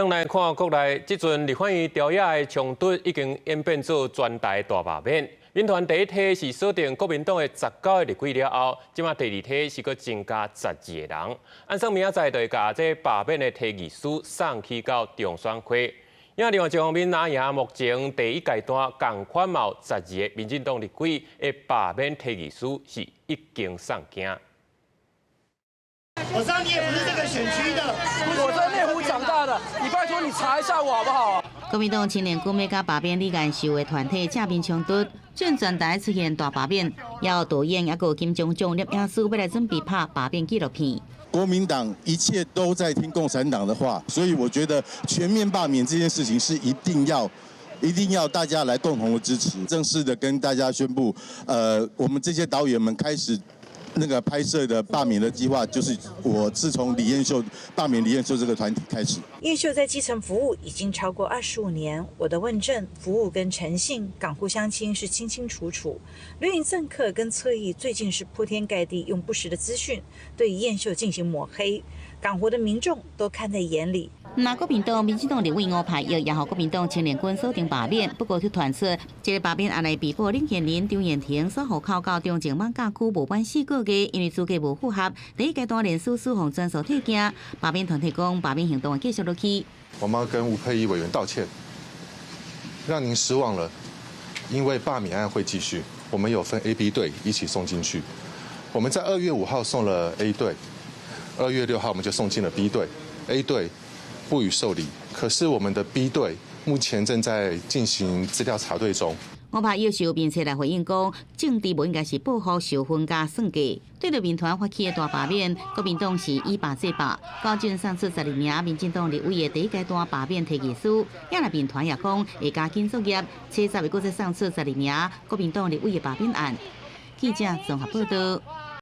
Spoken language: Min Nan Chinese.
轉來看國內，這陣立法院朝野的衝突已經演變做全台大罷免。民團第一梯是鎖定國民黨的19個立委了後，這馬第二梯是閣增加12個人。按算明仔載就會共這罷免的提議書送去到中選會。另外一方面，阿贏目前第一階段仝款嘛有十二个民進黨立委的罷免提議書是已經送件。我知道你也不是這個選區的，我在內湖長大的，你拜託你查一下我好不好？國民黨青年軍欲佮罷免李彥秀的團體正面衝突，正全台出現大罷免，有導演抑閣金鐘獎攝影師欲來準備拍罷免紀錄片。國民黨一切都在聽共產黨的話，所以我覺得全面罷免這件事情是一定要、一定要大家來共同的支持。正式的跟大家宣布，我們這些導演們開始那個拍攝的罷免的計劃，就是我是從李彥秀罷免李彥秀這個團體開始。彥秀在基層服務已經超過25年，我的問政服務跟誠信，港湖鄉親是清清楚楚。綠營政客跟側翼最近是鋪天蓋地用不實的資訊對彥秀進行抹黑，港湖的民眾都看在眼裡。那國民黨、民進黨立委吳霈燁也予國民黨青年軍鎖定罷免，不過卻傳出這个罷免案的被捕領銜人張彥廷所戶口到中正艋舺區無滿4個月，因為資格無符合，第一階段連署死予全數退件。罷免團體講，罷免行動會繼續落去。我們要跟吳沛憶委員道歉，讓您失望了，因為罷免案會繼續。我們有分 A、B 隊一起送進去。我們在2月5號送了 A 隊，2月6號我們就送進了 B 隊。A 隊不予受理，可是我們的 B 隊目前正在進行資料查對中。吳霈燁受面冊來回應講，政治無應該是報復、仇恨佮算計。對著民團發起的大罷免，國民黨是以罷制罷，高進送出12名民進黨立委的第一階段罷免提議書。也若民團也講會加緊作業，初十會閣再送出十二名國民黨立委的罷免案。記者綜合報道。